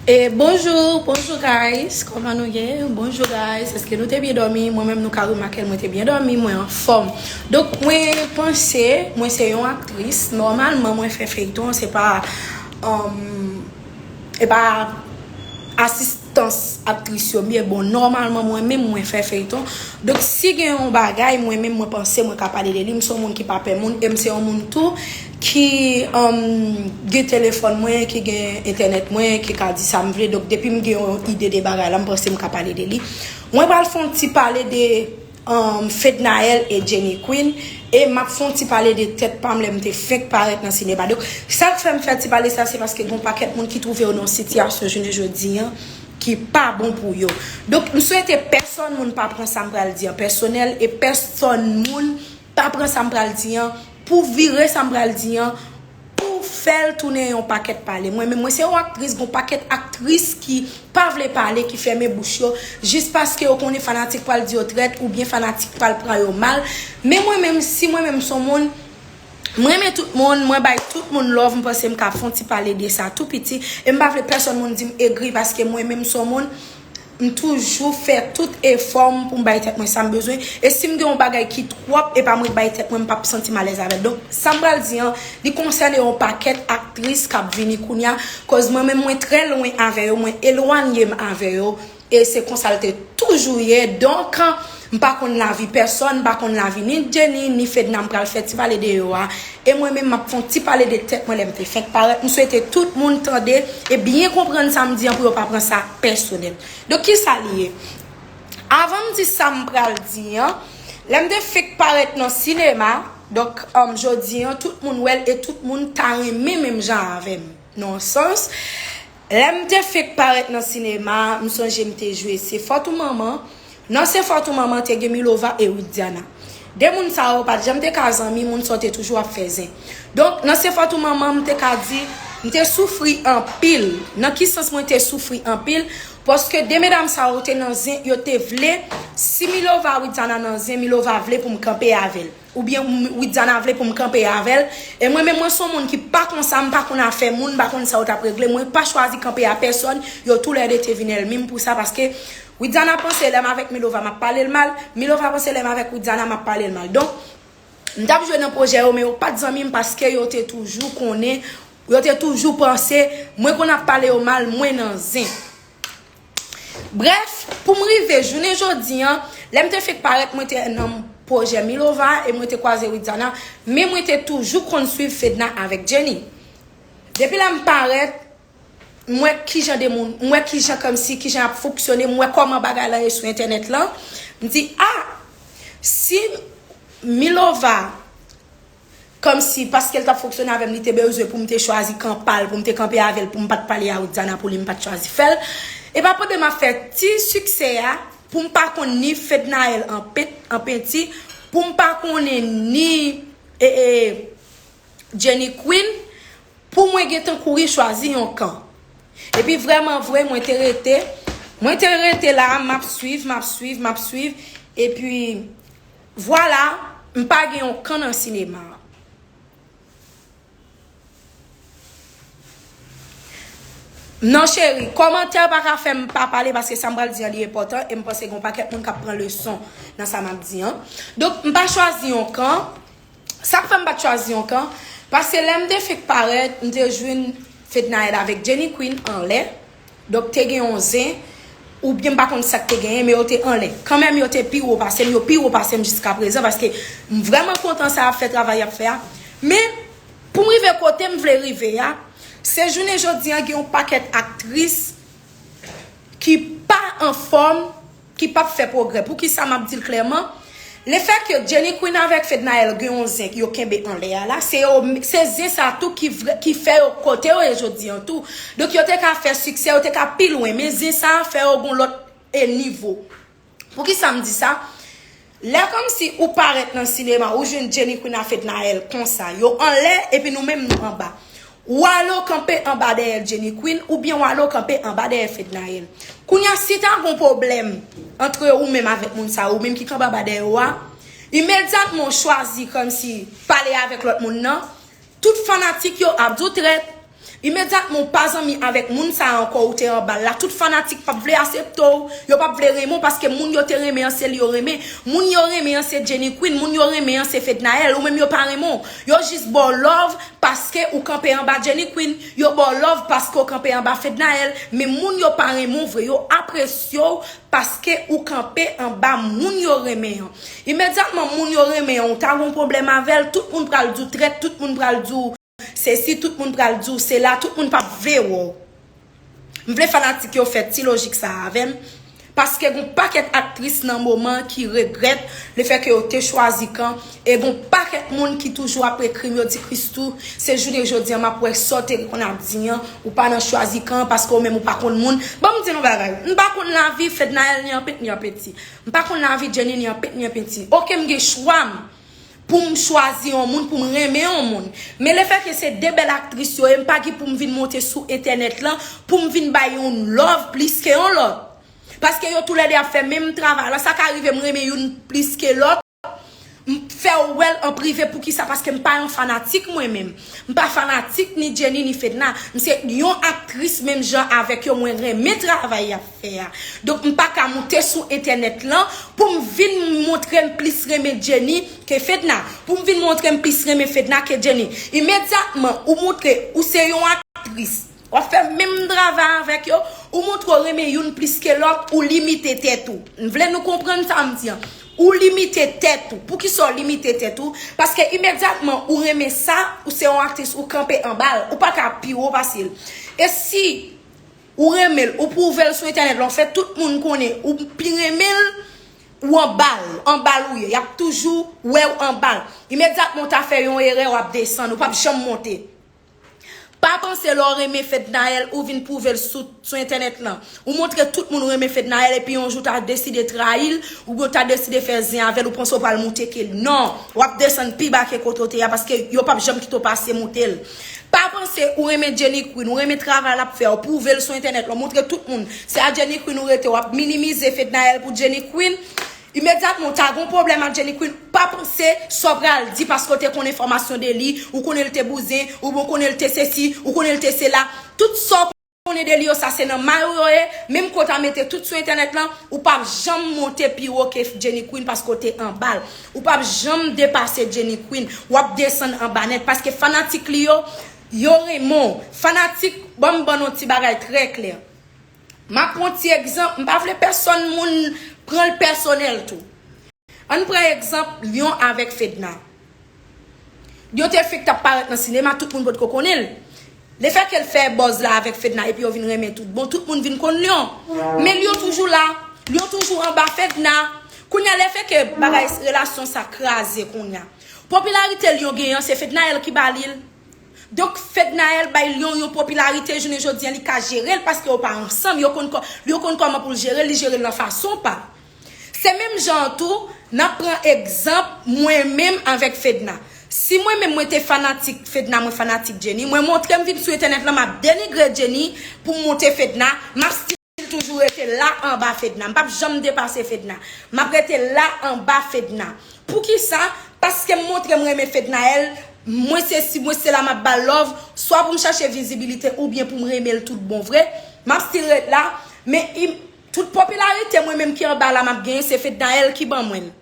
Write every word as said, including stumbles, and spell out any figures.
E bonjou, bonjou guys, kòman nou ye? Bonjou guys, èske nou te byen dòmi? Mwen menm nou ka remake l, mwen te byen dòmi, mwen anfòm. Donk mwen panse mwen se yon aktris, nòmalman mwen fè feyton, se pa um, e pa asistans aktris yo m ye. Bon, nòmalman mwen menm mwen fè feyton. Donk si gen yon bagay mwen menm mwen panse mwen ka pale de li, m se yon moun ki pa pè moun e m se yon moun tou ki um, gen telefòn mwen, ki gen entènèt mwen, ki ka di sa m vle. Donk depi m gen yon ide de bagay la, m panse m ka pale de li. Mwen pral fè yon ti pale de um, Fednaelle e Jenny Queen. E m ap fè yon ti pale de tèt pa m lè m te fenk parèt nan sinema. Donk sa k fè m fè ti pale sa se paske gen yon pakèt moun ki twouve yo nan yon sitiyasyon jounen jodi an ki pa bon pou yo. Donk m swete pèsòn moun pa pran sa m pral di an pèsonèl e pèsòn moun pa pran sa m pral di an pou vire sa m pral di an pou fè l tounen yon pakèt pale. Mwen menm mwen se yon aktris, gon pakèt aktris ki pa vle pale, ki fèmen bouch yo jis paske yo konnen fanatik pral di yo trèt oubyen fanatik pral pran yo mal. Men mwen menm si mwen menm se yon moun mwen renmen tout moun, mwen bay tout moun love, m panse m ka fè yon ti pale de sa tou piti e m pa vle pèsòn moun di m egri paske mwen menm se yon moun m toujou fè tout efò m pou m bay tèt mwen sa m bezwen. E si m gen yon bagay ki twòp, e pa mwen k bay tèt mwen, m p ap santi m alèz avè l. Donk, sa m pral di an, li konsène yon pakèt aktris k ap vini kounye a, koz mwen menm mwen trè lwen avè yo, mwen elwanye m avè yo. E se konsa l te toujou ye. Donk, m pa konn lavi pèsòn, m pa konn lavi ni Jenny, ni Fedna, m pral fè ti pale de yo a. E mwen menm, m ap fè yon ti pale de tèt mwen lè m te fenk parèt. M swete tout moun tande e byen konprann sa m di an pou yo pa pran sa pèsonèl. Donk, kisa li ye? Avan m di sa m pral di an, lè m te fenk parèt nan sinema, donk, um, jodi an, tout moun wè l e tout moun ta renmen menm jan avè m. Nan yon sans, lè m te fenk parèt nan sinema, m sonje m te jwe Se fòt ou manman. Nan Se fòt ou manman, te gen Milova e Widiana. De moun sa yo pa t janm te ka zanmi, moun sa yo te toujou ap fè zen. Donk, nan Se fòt ou manman, m te ka di, m te soufri anpil. Nan ki sans mwen te soufri anpil? Paske de medam sa yo te nan zen, yo te vle, si Milova Widiana nan zen, Milova vle pou m kanpe avè l. Oubyen Widiana vle pou m kanpe avè l. E mwen menm, mwen se yon moun ki pa konsa, m pa konn afè moun, m pa konn sa yo t ap regle. Mwen pa chwazi kanpe a pèsòn, yo toulède te vin ènmi m pou sa, paske Widiana panse lè m avèk Milova, m ap pale l mal, Milova panse lè m avèk Widiana, m ap pale l mal. Donk, m t ap jwe nan pwojè yo, men yo pa t zanmi m paske yo te toujou konnen, yo te toujou panse mwen konn ap pale yo mal, mwen nan zen. Brèf, pou m rive jounen jodi an, lè m te fenk parèt, mwen te nan pwojè Milova e mwen te kwaze Widiana, men mwen te toujou konn swiv Fedna avèk Jenny. Depi lè m parèt, m wè kijan de moun, m wè kijan kòmsi, kijan y ap fonksyone, m wè kòman bagay lan ye sou entènèt lan. M di, a, si Milova kòmsi, paske l t ap fonksyone avè m, li te bezwen pou m te chwazi kanpe a l, pou m te kanpe avè l, pou m pa t pale a Widiana, pou li m pa t chwazi fè l. E pa pandan m ap fè ti siksè a, pou m pa konn ni Fednaelle an pent-, an penti, pou m pa konnen ni e, e, Jenny Queen, pou mwen gentan kouri chwazi yon kan. Epi vrèman vre, mwen te rete, mwen te rete la, m ap swiv, m ap swiv, m ap swiv, epi vwala, m pa gen yon kan nan sinema a. Non cheri, kòmantè pa ka fè m pa pale paske sa m pral di an li enpòtan e m panse gen yon pakèt moun k ap pran leson nan sa m ap di an. Donk, m pa chwazi yon kan. Sa k fè m pa t chwazi yon kan, paske lè m te fenk parèt, m te jwenn Fednaelle avèk Jenny Queen anlè. Donk, te gen yon zen, oubyen m pa konn sa k te genyen, men yo te anlè. Kanmenm, yo te pi wo pase m, yo pi wo pase m jiska prezan, paske m vrèman kontan sa y ap fè, travay y ap fè a. Men, pou m rive kote m vle rive a, se jounen jodi an gen yon pakèt aktris ki pa anfòm, ki p ap fè pwogrè. Poukisa m ap di l klèman? Lefètke Jenny Queen avèk Fednaelle gen yon zen yo kenbe anlè a la, se yo, se zen sa tou ki vre, ki fè yo kote yo ye jodi an tou. Donk, yo te ka fè siksè, yo te ka pi lwen, men zen sa fè yo gon lòt e nivo. Poukisa m di sa? Lè kòmsi ou parèt nan sinema, ou jwenn Jenny Queen a Fednaelle konsa, yo anlè, epi nou menm nou anba. W ale w kanpe anba dèyè Jenny Queen, oubyen w ale w kanpe anba dèyè Fednaelle. Kounye a, si ta gon pwoblèm antre ou menm avèk moun sa, ou menm ki kanpe anba dèyè w a, imedyatman w chwazi kòmsi pale avèk lòt moun nan, tout fanatik yo ap di w trèt. Imedyatman ou pa zanmi avèk moun sa a ankò, ou te anba l la, tout fanatik p ap vle asepte w, yo p ap vle renmen w paske moun yo te renmen an se li yo renmen. Moun yo renmen an se Jenny Queen, moun yo renmen an se Fednaelle, ou menm yo pa renmen w. Yo jis ba w love paske ou kanpe anba Jenny Queen, yo ba w love paske w kanpe anba Fednaelle, men moun yo pa renmen w vre, yo apresye w paske ou kanpe anba moun yo renmen an. Imedyatman moun yo renmen an, ou ta gon pwoblèm avè l, tout moun pral di w trèt, tout moun pral di w sesi, tout moun pral di w sela, tout moun p ap vle wè w. M vle fanatik yo fè ti lojik sa a avè m, paske gon pakèt aktris nan moman ki regrèt lefètke yo te chwazi Kan, e gon pakèt moun ki toujou ap ekri m, yo di Christoo, se jounen jodi a m ap wè sa w te konn ap di an, ou pa nan chwazi Kan paske ou menm ou pa konn moun. Ban m di nou bagay, m pa konn lavi Fednaelle ni an pent ni an penti, m pa konn lavi Jenny ni an pent ni an penti. Oke, m gen chwa m pou m chwazi yon moun, pou m renmen yon moun. Men lefètke se de bèl aktris yo ye, m pa gen pou m vin monte sou entènèt lan pou m vin bay youn love plis ke yon lòt. Paske yo toulède ap fè menm travay la, sa ka rive m renmen youn plis ke lòt, m fè w wè l an prive. Poukisa? Paske m pa yon fanatik mwen menm. M pa fanatik ni Jenny ni Fedna. M se yon aktris menm jan avèk yo, mwen renmen travay y ap fè a. Donk m pa ka moute sou entènèt lan pou m vin montre m plis renmen Jenny ke Fedna. Pou m vin montre m plis renmen Fedna ke Jenny. Imedyatman ou montre ou se yon aktris, w ap fè menm travay avèk yo, ou montre w renmen youn plis ke lòt, ou limite tèt ou. M vle nou konprann sa m di an. Ou limite tèt ou. Poukisa w limite tèt ou? Paske imedyatman ou renmen sa, ou se yon aktris, ou kanpe anba l, ou pa ka pi wo pase l. E si ou renmen l, ou pwouve l sou entènèt la, ou fè tout moun konnen ou pi renmen l, ou anba l, anba l ou ye. Y ap toujou wè w anba l. Imedyatman ou ta fè yon erè, w ap desann, ou p ap janm monte. Pa panse lè w renmen Fednaelle, ou vin pwouve l sou, sou entènèt lan. Ou montre tout moun ou renmen Fednaelle, epi yon jou w ta deside trayi l, oubyen w ta deside fè zen avè l, ou panse w pral moute ke l. Non, w ap desann pi ba ke kote w te ye a, paske yo p ap janm kite w pase moute l. Pa panse ou renmen Jenny Queen, ou renmen travay l ap fè, ou pwouve l sou entènèt lan, ou montre tout moun se a Jenny Queen ou rete, w ap minimize Fednaelle pou Jenny Queen. Imedyatman, w ta gon pwoblèm ak Jenny Queen, pa panse sa w pral di paske w te konn enfòmasyon de li, ou konnen l te bouzen, oubyen w konnen l te sesi, ou konnen l te sela. Tout sa w konnen de li yo, sa se nan may ou yo ye. Menm ke w ta mete tout sou entènèt lan, ou p ap janm monte pi wo ke Jenny Queen paske w te anba l. Ou p ap janm depase Jenny Queen. W ap desann anba nèt paske fanatik li yo, yo renmen w. Fanatik, ban m ban nou ti bagay trè klè. M ap pran ti egzanp, m pa vle pèsonn moun pran l pèsonèl tou. Ann pran egzanp Lion avèk Fedna. Lion te fenk t ap parèt nan sinema, tout moun potko konnen l. Lefètke l fè buzz la avèk Fedna epi yo vin renmen tout bon, tout moun vin konn Lion. Men Lion toujou la, Lion toujou anba Fedna. Kounye a lefètke bagay relasyon sa kraze kounye a. Popilarite Lion genyen an, se Fednaelle ki ba li l. Donk Fednaelle bay Lion yon popilarite, jounen jodi a li ka jere l paske yo pa ansanm, yo konn kò-, yo konn kòman pou l jere l, li jere l nan fason pa l. Se menm jan an tou, n ap pran egzanp mwen menm avèk Fedna. Si mwen menm mwen te fanatik Fedna, mwen fanatik Jenny, mwen montre m vin sou entènèt lan, m ap denigre Jenny pou m monte Fedna, m ap still toujou rete la anba Fedna. M p ap janm depase Fedna. M ap rete la anba Fedna. Poukisa? Paske m montre m renmen Fednaelle, mwen se si, mwen se la m ap ba l love, swa pou m chache vizibilite oubyen pou m renmen l tout bon vre. M ap still ret la, men im-, tout popilarite mwen menm ki anba la m ap genyen, se Fednaelle ki ban mwen l.